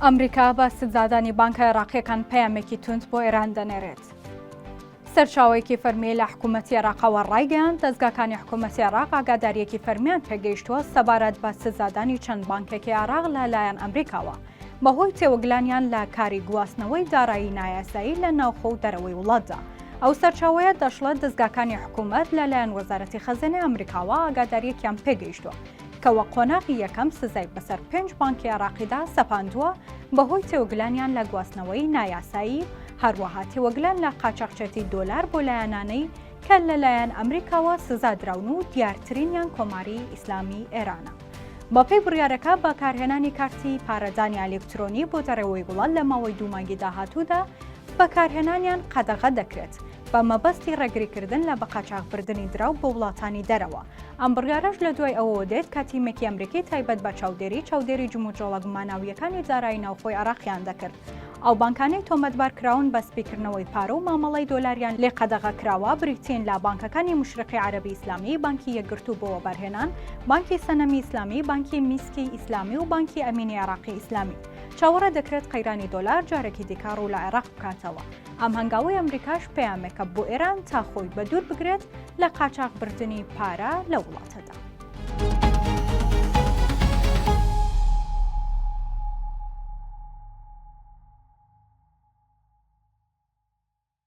ئەمریکا بە سزادانی بانکە عێراقییەکان پەیامێکی توند بۆ ئێران دەنێرێت. سەرچاوەیەکی فەرمی لە حکوومەتی عێراقەوە ڕایگەیاند، دەزگاکانی حکوومەتی عێراق ئاگادارییەکی فەرمیان پێگەیشتووە سەبارەت بە سزادانی چەند بانکێکی عێراق لە لایەن ئەمریکاوە بەهۆی تێوەگلانیان لە کاری گواستنەوەی دارایی نایاسایی لە ناوخۆ و دەرەوەی وڵاتدا. ئەو سەرچاوەیە دەشڵێت، دەزگاکانی حکوومەت لە لایەن وەزارەتی خەزێنەی ئەمریکاوە ئاگادارییەکیان پێگەیشتووە کە وە قۆناغی یەکەم سزای بەسەر پێنج بانکی عێراقیدا سەپاندووە بەهۆی تێوەگلانیان لە گواستنەوەی نایاسایی، هەروەها تێوەگلان لە قاچاخچێتی دۆلار بۆ لایەنانەی کە لەلایەن ئەمریکاوە سزا دراون و دیارترینیان کۆماری ئیسلامی ئێرانە. بەپێی بڕیارەکە بەکارهێنانی کارتی پارەدانی ئەلیکترۆنی بۆ دەرەوەی وڵات لە ماوەی دوو مانگی داهاتوودا بەکارهێنانیان قەدەغە دەکرێت بە مەبەستی ڕێگریکردن لە بەقاچاخبردنی دراو بۆ وڵاتانی دەرەوە. ئەم بڕیارەش لە دوای ئەوەوە دێت کە تیمێکی ئەمریکی تایبەت بە چاودێری چاودێری جموجۆڵە گوماناوییەکانی دارایی ناوخۆی عێراقیان دەکرد. ئەو بانکانەی تۆمەتبار کراون بە سپیکردنەوەی پارە و مامەڵەی دۆلاریان لێ قەدەغە کراوە بریتین لە بانکەکانی مشرقی عەرەبی ئیسلامی، بانکی یەکگرتوو بۆ وەبەرهێنان، بانکی سەنەمی ئیسلامی، بانکی میسکی ئیسلامی و بانکی ئەمینی عێراقی ئیسلامی. چاوەڕێ دەکرێت قەیرانی دۆلار جارێکی دیکە ڕوو لە عێراق بکاتەوە. ئەم هەنگاوەی ئەمریکاش پەیامێکە بۆ ئێران تا خۆی بەدوور بگرێت لە قاچاخبردنی پارە لەو وڵاتەدا.